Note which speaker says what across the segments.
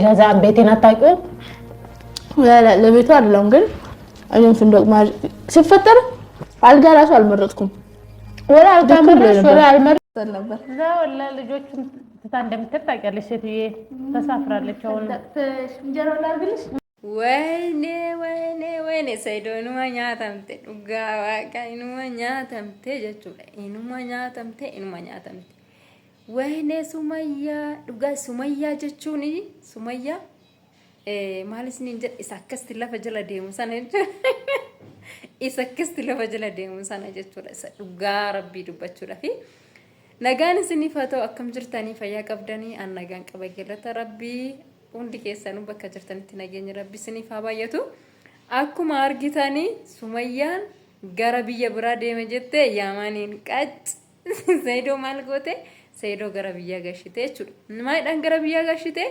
Speaker 1: ከዛ ቤቴን አታውቂውም?
Speaker 2: ለቤቱ አይደለም ግን እኔም ፍንዶቅ ሲፈጠር አልጋ ራሱ አልመረጥኩም።
Speaker 1: ወላ አልጋ መረጥሽ ወላ አልመረጥሽ ነበር። ወላ ልጆቹን ትታ እንደምትሄድ ታውቂያለሽ። ሴትዬ ተሳፍራለች። አሁን
Speaker 2: እንጀራውን ላድርግልሽ።
Speaker 3: ወይኔ ወይኔ ወይኔ Saidoo inuma nyaatamte, dhugaa waaqa inuma nyaatamte jechuudha. Inuma nyaatamte, inuma nyaatamte. Wayne Sumayyaa, dhugaa Sumayyaa jechuun Sumayyaa maal isiniin jedha, isa akkasitti lafa jala deemu sana jechuudha. Isa akkasitti lafa jala deemu sana jechuudha. Isa dhugaa rabbii dubbachuudha fi nagaan isiniif haa ta'u. Akkam jirtanii? Fayyaa qabdanii? An nagaan qaba, galata rabbii. Hundi keessanuu bakka jirtanitti nageenya rabbii isiniif haa baay'atu. Akkuma argitanii Sumayyaan gara biyya biraa deeme jettee Yamaniin qac Saidoo maal goote? Saidoo gara biyyaa gashite jechuudha. Maalidhaan gara biyyaa gashite?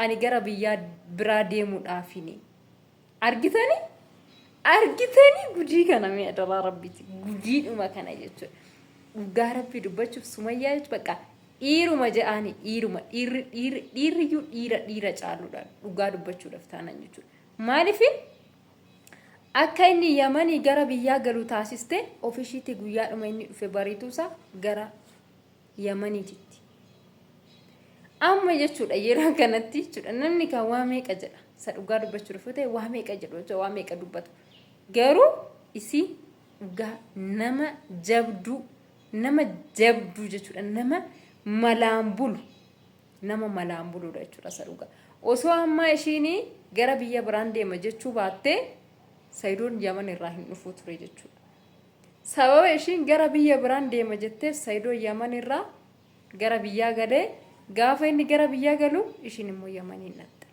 Speaker 3: Ani gara biyyaa biraa deemuudhaafini. Argitanii? Argitanii gudii kana mi'a daraa rabbiiti. Gudiidhuma kana jechuudha. Dhugaa rabbii dubbachuuf Sumayyaa jechuudha bakka dhiiruma je'aani, dhiiruma, dhiirri dhiirri dhiirriyyuu dhiira dhiira caaluudha dhugaa dubbachuudhaaf taanan jechuudha. Maaliif akka inni Yamanii gara biyyaa galu taasiste? Ofishiitti guyyaadhuma inni dhufe bariituusaa gara Yamaniititti. Amma jechuudha yeroo kanatti jechuudha namni kan waa meeqa jedha, isa dhugaa dubbachuudhaaf yoo ta'e waa meeqa jedhu jechuudha, waa meeqa dubbatu. Garuu isii dhugaa nama jabduu, nama jabduu jechuudha, nama malaan bulu, nama malaan buluudha jechuudha isa dhugaa. Osoo ammaa ishiin gara biyya biraan deema jechuu baattee Sayidoon Yaman irraa hin dhufuu ture jechuudha. Sababa ishiin gara biyya biraan deema jetteef Sayidoon Yaman irraa gara biyyaa galee, gaafa inni gara biyyaa galu ishiin immoo Yamaniin dhaqxe.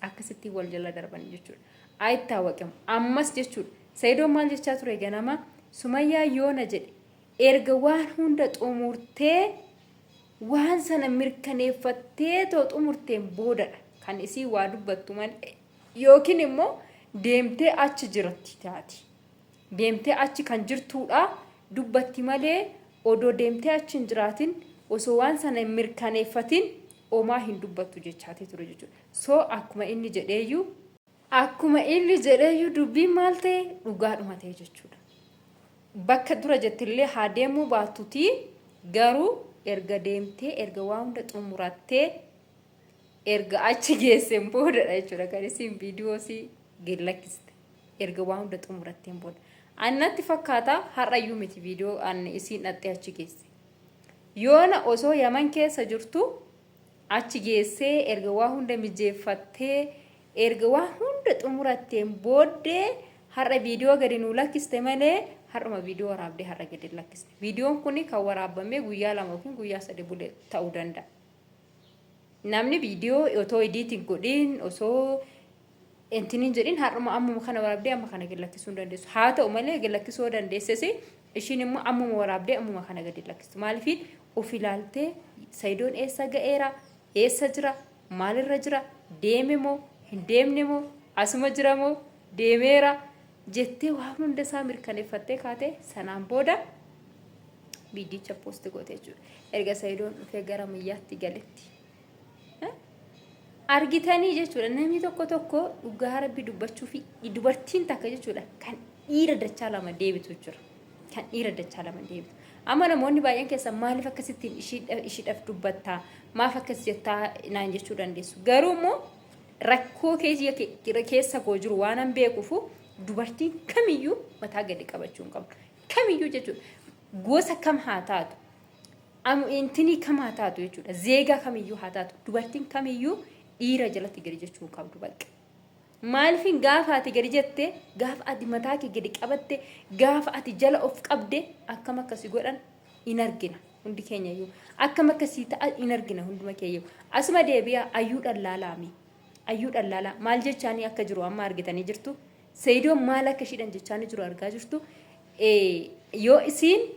Speaker 3: Akkasitti wal jala darban jechuudha. Ayittaawwaqamu ammas jechuudha. Sayidoon maal jechaa ture ganama? Sumayyaa yoona jedhe erga waan hunda xumurtee, waan sana mirkaneeffattee too xumurteen boodadha kan isii waa dubbattu malee, yookiin immoo deemtee achi jiratti taati. Deemtee achi kan jirtuudha dubbatti malee, odoo deemtee achi hin jiraatin, osoo waan sana hin mirkaneeffatin omaa hin dubbattu jechaatee ture jechuudha. So akkuma inni jedheeyyuu dubbiin maal ta'e? Dhugaadhuma ta'e jechuudha. Bakka dura jettillee haa deemuu baattutii garuu erga deemtee, erga waa hunda xumurattee, erga achi geesseen boodadha jechuudha kan isiin viidiyoo sii gad lakkiste, erga waa hunda xumuratteen booda. Annatti fakkaata har'ayyuu miti viidiyoo anni isiin dhattee achi geesse. Yoona osoo Yaman keessa jirtu achi geessee, erga waa hunda mijeeffattee, erga waa hunda xumuratteen booddee har'a viidiyoo gadi nuu lakkiste malee har'uma viidiyoo waraabdee har'a gadi lakkiste. Viidiyoon kun kan waraabamee guyyaa 2 yookiin guyyaa 3 bule ta'uu danda'a. Namni viidiyoo otoo edit hin godhin, osoo intiniin jedhin har'uma ammuma kana waraabdee amma kana gadi lakkisuu hin dandeessu. Haa ta'u malee gadi lakkisuu yoo dandeesses ishiin immoo ammuma waraabdee ammuma kana gadi lakkistu. Maaliif? Of ilaaltee Sayidoon eessa ga'eera, eessa jira, maalirra jira, deeme moo hin deemne moo asuma jira moo deemeera jettee waan hunda isaa mirkaneeffattee kaatee sanaan booda viidiyicha post goote jechuudha. Erga Sayidoon dhufee gara biyyaatti galetti. Argitanii jechuudha, namni tokko tokko dhugaa rabbi dubbachuu fi dubartiin takka jechuudha kan dhiira dachaa lama deebitu jira. Kan dhiira dachaa lama deebitu. Amma namoonni baay'een keessan maaliif akkasittiin ishiidhaaf dubbattaa, maaf akkas jettaa naan jechuu dandeessu. Garuu immoo rakkoo keessa koo jiru waan an beekuufu dubartiin kamiyyuu mataa gadi qabachuu hin qabdu. Kamiyyuu jechuudha. Gosa kam haa taatu, intinii kam haa taatu jechuudha. Zeegaa kamiyyuu haa taatu. Dubartiin kamiyyuu dhiira jalatti gadi jechuu hin qabdu bakka. Maaliifin gaafa ati gadi jette, gaafa ati mataa kee gadi qabatte, gaafa ati jala of qabde akkam akkasi godhan in argina hundi keenya iyyuu. Akkam akkasii ta'a in argina hunduma keenya iyyuu. Asuma deebi'a, ayyuu dhallaalaami. Ayyuu dhallaalaa maal jechaanii akka jiru amma argitanii jirtu. Sayidoon maal akka ishiidhaan jechaanii jiru argaa jirtu. Yoo isiin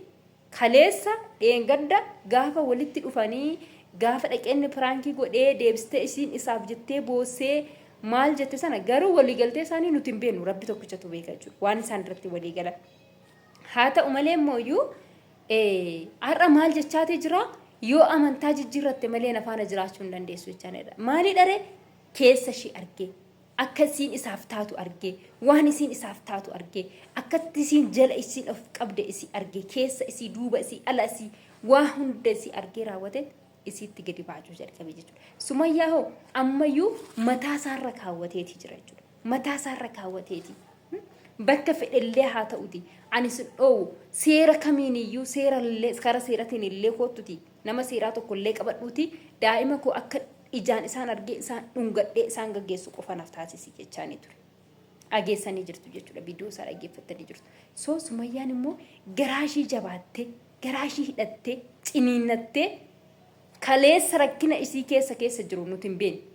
Speaker 3: kaleessa dheengadda gaafa walitti dhufanii, gaafa dhaqeenni prank godhee deebistee isiin isaaf jettee boossee maal jette sana, garuu waliigaltee isaanii nuti hin beeknu, rabbi tokkichatu beeka jechuudha waan isaan irratti walii galan. Haa ta'u malee immoo iyyuu har'a maal jechaatee jira? Yoo amantaa jijjiirratte malee na faana jiraachuu hin dandeessu jechaanidha. Maalidha ree? Keessa ishii argee, akka isiin isaaf taatu argee, waan isiin isaaf taatu argee, akkatti isiin jala isiin of qabde isii argee, keessa isii, duuba isii, ala isii, waa hunda isii argee raawwate isiitti gadi baachuu jalqabe jechuudha. Sumayyaa hoo ammayyuu mataa isaarra kaawwateeti jira jechuudha. Mataa isaarra kaawwateeti. Bakka fedhellee haa ta'uti ani sin dhoowwu seera kamiiniyyuu seera illee kara seeratiin illee koottuti nama seeraa tokko illee qabadhuuti daa'ima koo akka ijaan isaan argee isaan dhungadhee isaan gaggeessu qofa naaf taasisi jechaanii ture. Dhageessanii jirtu jechuudha viidiyoo isaa dhaggeeffattanii jirtu. So Sumayyaan immoo garaa ishii jabaattee garaa ishii hidhattee ciniinnattee kaleessa rakkina isii keessa keessa jiru nuti hin beeknu.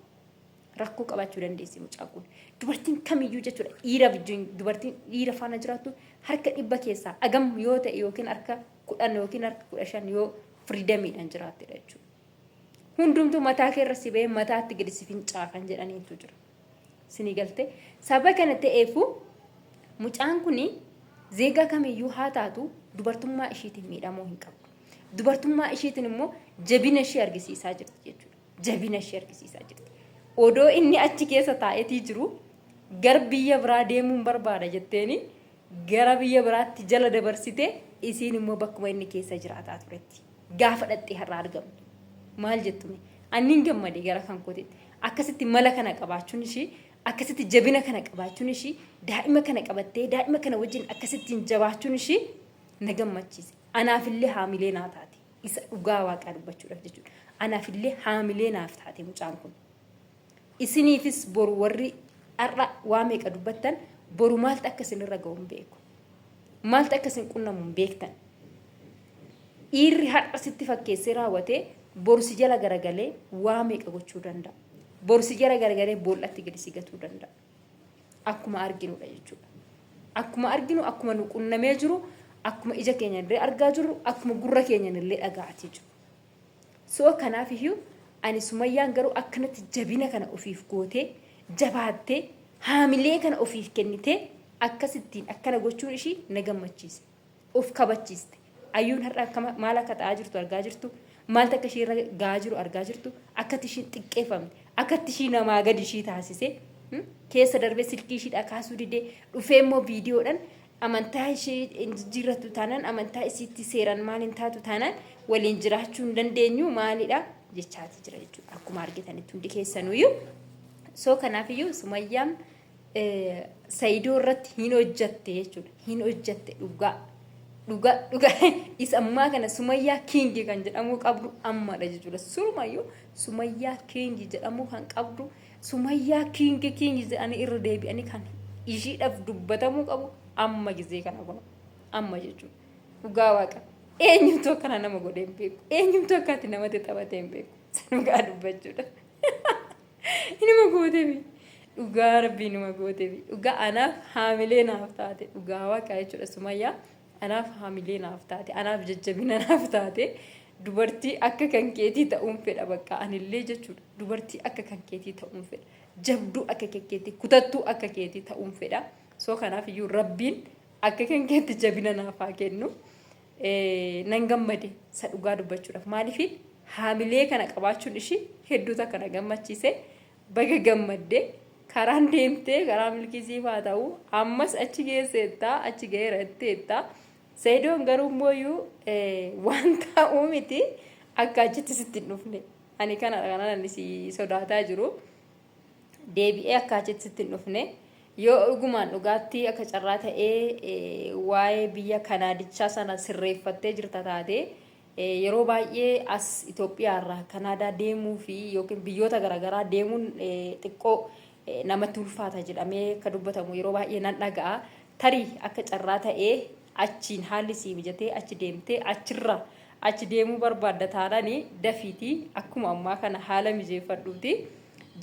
Speaker 3: Rakkoo qabaachuu dandeessi mucaan kun. Dubartiin kamiyyuu jechuudha dhiira wajjin dubartiin dhiira faana jiraattu harka dhibba keessaa agam yoo ta'e yookiin harka 10 yookiin harka 15 yoo firiidamiidhaan jiraattedha jechuudha. Hundumtuu mataa kee irra si ba'ee mataatti gadi si fincaa kan jedhaniitu jira. Sinii galtee saba kana ta'eefu mucaan kun zeegaa kamiyyuu haa taatu dubartummaa ishiitiin miidhamuu hin qabdu. Dubartummaa ishiitiin immoo jabina ishee argisiisaa jirti jechuudha. Jabina ishee argisiisaa jirti. Odoo inni achi keessa taa'etii jiru gar biyya biraa deemuun barbaada jetteeni gara biyya biraatti jala dabarsite isiin immoo bakkuma inni keessa jiraataa turetti gaafa dhaxxee har'a argamtu. Maal jettume? Annin gammade gara kan kootitti. Akkasitti mala kana qabaachuun ishii, akkasitti jabina kana qabaachuun ishii, daa'ima kana qabattee daa'ima kana wajjin akkasittiin jabaachuun ishii na gammachiise. Anaafillee haamilee naa taate. Isa dhugaa waaqaa dubbachuudhaaf jechuudha. Anaafillee haamilee naaf taate mucaan kun. Isiniifis boru warri har'a waa meeqa dubbattan boru maaltu akka isinirra ga'u hin beeku. Maaltu akka isin qunnamu hin beektan. Dhiirri har'a sitti fakkeessee raawwatee boru si jala garagalee waa meeqa gochuu danda'a. Boru si jala garagalee boollatti gadi si gatuu danda'a. Akkuma arginudha jechuudha. Akkuma arginu, akkuma nu qunnamee jiru, akkuma ija keenya illee argaa jirru, akkuma gurra keenya illee dhaga'atii jiru. So kanaaf iyyuu ani Sumayyaan garuu akkanatti jabina kana ofiif gootee jabaattee haamilee kana ofiif kennitee akkasittiin akkana gochuun ishii na gammachiise. Of kabachiiste. Ayyuun har'a akkama maal akka ta'aa jirtu argaa jirtu, maaltu akka ishii irra ga'aa jiru argaa jirtu, akkatti ishiin xiqqeeffamte, akkatti ishii namaa gadi ishii taasise, keessa darbee silkii ishiidhaa kaasuu didee dhufee immoo viidiyoodhaan amantaa ishee hin jijjiirrattu taanaan amantaa isiitti seeraan maal hin taatu taanaan waliin jiraachuu hin dandeenyu maalidha jechaati jira jechuudha. Akkuma argitanitti hundi keessanuyyuu. So kanaafiyyuu Sumayyaan Sayidoo irratti hin hojjatte jechuudha. Hin hojjatte dhugaa. Dhugaa dhugaa isa ammaa kana Sumayyaa Kiingi kan jedhamuu qabdu ammadha jechuudha. Surumayyuu Sumayyaa Kiingi jedhamuu kan qabdu Sumayyaa Kiingi Kiingi jedhanii irra deebi'anii kan ishiidhaaf dubbatamuu qabu amma gizee kana kun amma jechuudha. Dhugaa waaqa eenyumtuu akkana nama godhee hin beeku. Eenyumtuu akkaatti namatti taphatee hin beeku. Dhugaa dubbachuudha. Inuma gootefi. Dhugaa rabbii inuma gootefi. Dhugaa anaaf haamilee naaf taate. Dhugaa waaqa jechuudha Sumayyaa. Anaaf haamilee naaf taate. Anaaf jajjabina naaf taate. Dubartii akka kan keetii ta'uun fedha bakka anillee jechuudha. Dubartii akka kan keetii ta'uun fedha. Jabduu akka kan keetii, kutattuu akka keetii ta'uun fedha. So kanaaf iyyuu rabbiin akka kan keetti jabina naaf haa kennu. Nan gammade isa dhugaa dubbachuudhaaf. Maaliif haamilee kana qabaachuun ishii hedduu takka na gammachiise. Baga gammadde karaan deemtee karaa milkii siif haa ta'u. Ammas achi geesseetta achi ga'eera jetteetta. Sayidoon garuu immoo waan ta'uu miti akka achitti sitti hin dhufne. Ani kana kanan ani si sodaataa jiru. Deebi'ee akka achitti sitti hin dhufne. Yoo dhugumaan dhugaatti akka carraa ta'ee waa'ee biyya Kanaadichaa sana sirreeffattee jirta taate yeroo baay'ee as Itoophiyaa irraa Kanaadaa deemuu fi yookiin biyyoota garaagaraa deemuun xiqqoo namatti ulfaata jedhamee akka dubbatamu yeroo baay'ee nan dhaga'a. Tarii akka carraa ta'ee achiin haalli sii mijatee achi deemtee achirraa achi deemuu barbaadda taanaan dafiitii akkuma ammaa kana haala mijeeffadhuuti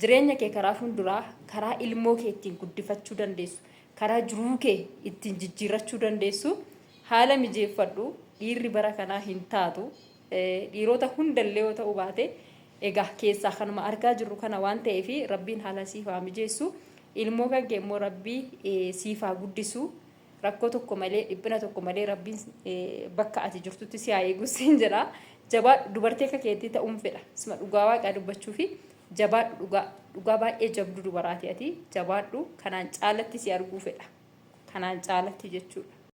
Speaker 3: jireenya kee karaa fuulduraa karaa ilmoo kee ittiin guddifachuu dandeessu karaa jiruu kee ittiin jijjiirrachuu dandeessu haala mijeeffadhu. Dhiirri bara kanaa hin taatu dhiirota hundallee yoo ta'uu baate egaa keessaa kanuma argaa jirru kana waan ta'eef rabbiin haala siif haa mijeessu. Ilmoo kan kee immoo rabbii siif haa guddisu. Rakkoo tokko malee, dhiphina tokko malee rabbiin bakka ati jirtutti si haa eegu siin jedha. Jabaadhu dubartii akka keetii ta'uun fedha. Suma dhugaa waaqaa dubbachuu fi jabaadhu dhugaa dhugaa baay'ee jabduu dubaraati ati jabaadhu kanaan caalatti si arguu fedha. Kanaan caalatti jechuudha.